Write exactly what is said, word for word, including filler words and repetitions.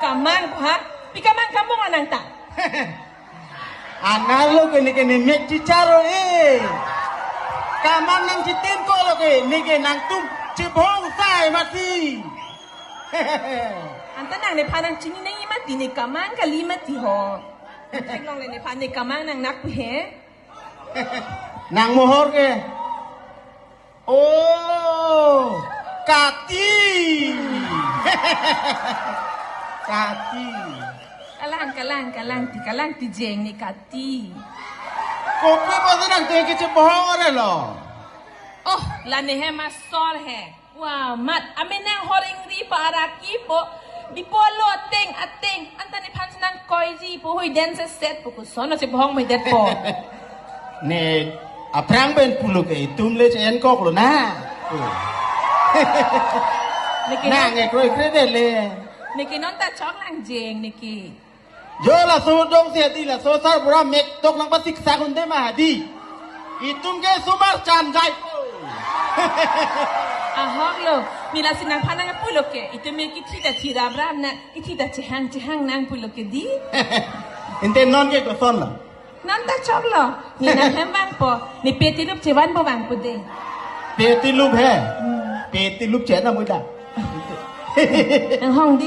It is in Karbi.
Kamang ha? Pi kamang kambung anang ta? Analo ke neke ne mek chicharo eh. Kamang nangchitin ko lo ke neke nangtum chibhong sai mati. Anta nang nephan nangchini nangji mati, ne kamang kali mati ho. Theklongle nephan ne kamang nangnak pu he. Nang mohor ke. Oh, kati. Kati. Kalang, kalang, kalang ti, kalang ti jeng ne kati. Kopi pasi nangtum ke chibhong ore lo. Oh, la ne hem asor he. Wah, mat, ame nang hor ingri pa araki po. Bipo lo ateng, ateng. Anta nephan nangkoiji po, hui den se set po, koson lo chibhong me det po. Ne aphrang pen pulo ke itum le chen kok lo na. Neke nang non, ekroi kre de le. Neke non ta chok lang jeng neke. Jo laso dong si hadi, laso sarbura mek tok nangpasiksak un-e ma hadi. Itum ke sumar chan jai. Ahok lo, ne lasi nangphan nangpulo ke. Itum me kithi ta thira bram na, kithi ta chehang chehang nangpulo ke di. Ante non ke koson lo. Non ta chok lo, ne nang hem vangpo, ne peti lup chevanpo vangpo de. Peti lup he. Hmm. Peti lup che na muda. Nang hong di.